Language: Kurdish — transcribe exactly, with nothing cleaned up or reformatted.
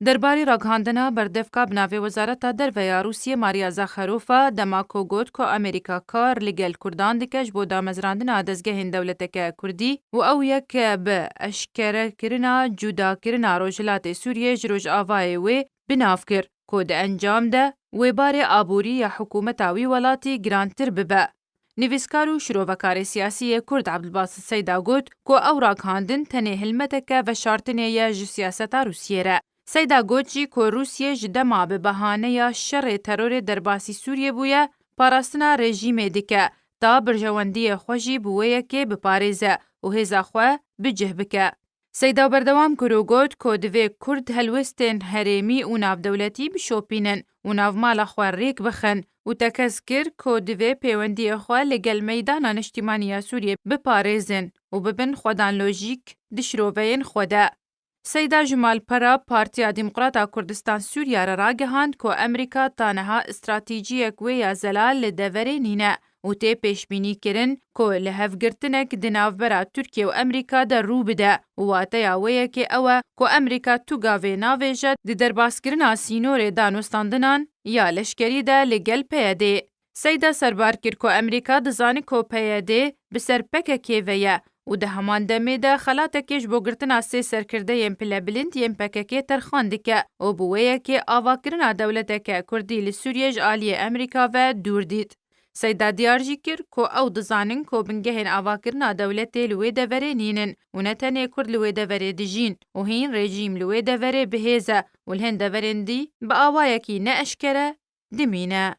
Derbarê ragihandina berdevka bi navê Wezareta Derve ya Rûsiyê Maria Zakharova, dema ku got ku Amerîka kar li gel Kurdan dike ji bo damezrandina dezgehên dewleteke Kurdî û ew yek bi eşkerekirina cudakirina Rojhilatê Sûriyê ji Rojavayê wê bi nav kir ku di encam de wê barê aborî ya hikûmeta wî welatî girantir bibe. Nivîskar û şirovekarê siyasî yê Kurd Ebdulbasit Seyda got ku ew ragihandin tenê hilmeteke veşartinê ye ji siyaseta Rûsiyê re. Seyda got jî ku Rûsiyê ji dema bi behaneya şerê terorê derbasî Sûriyê bûye, parastina rejîmê dike, ta berjewendiyê xwe jî bi wê yekê biparêze û hêza xwe bi cih bike. Seyda berdewam kir û got ku divê Kurd helwestên herêmî û navdewletî bişopînin û navmala xwe rêk bixin û tekez kir ku divê pêwendiyê xwe li gel meydana niştîmanî ya Sûriyê biparêzin û bibin xwedanlojîk di şiroveyên xwe de. Seyda ji malpera Partiya Demokrat a Kurdistan Sûriya re ragihand ku Amerîka ta niha stratejiyek wê ya zelal li deverê nîne û tê pêşbînîkirin ku lihevgirtinek di navbera Tirkiye û Amerîka de rû bide û wateya wê yekê ew e ku Amerîka tu gavê navêje di derbaskirina sînorê danûstandinan ya leşkerî de li gel P Y D. Seyda serbar kir ku Amerîka dizane ku P Y D bi ser P K K ve ye û di heman demê de xelatekê ji bo girtina sê serkirdeyên pilebilind yên P K K terxan dike û bi wê yekê avakirina dewleteke Kurdî li Sûriyê ji aliyê Amerîka ve dûr dît. Seyda diyar jî kir ku ew dizanin ku bingehên avakirina dewletê li wê deverê nînin û ne tenê Kurd li wê deverê dijîn û hîn rejîm li wê deverê bi hêz e û li hin deverên dî bi awayekî neeşkere dimîne.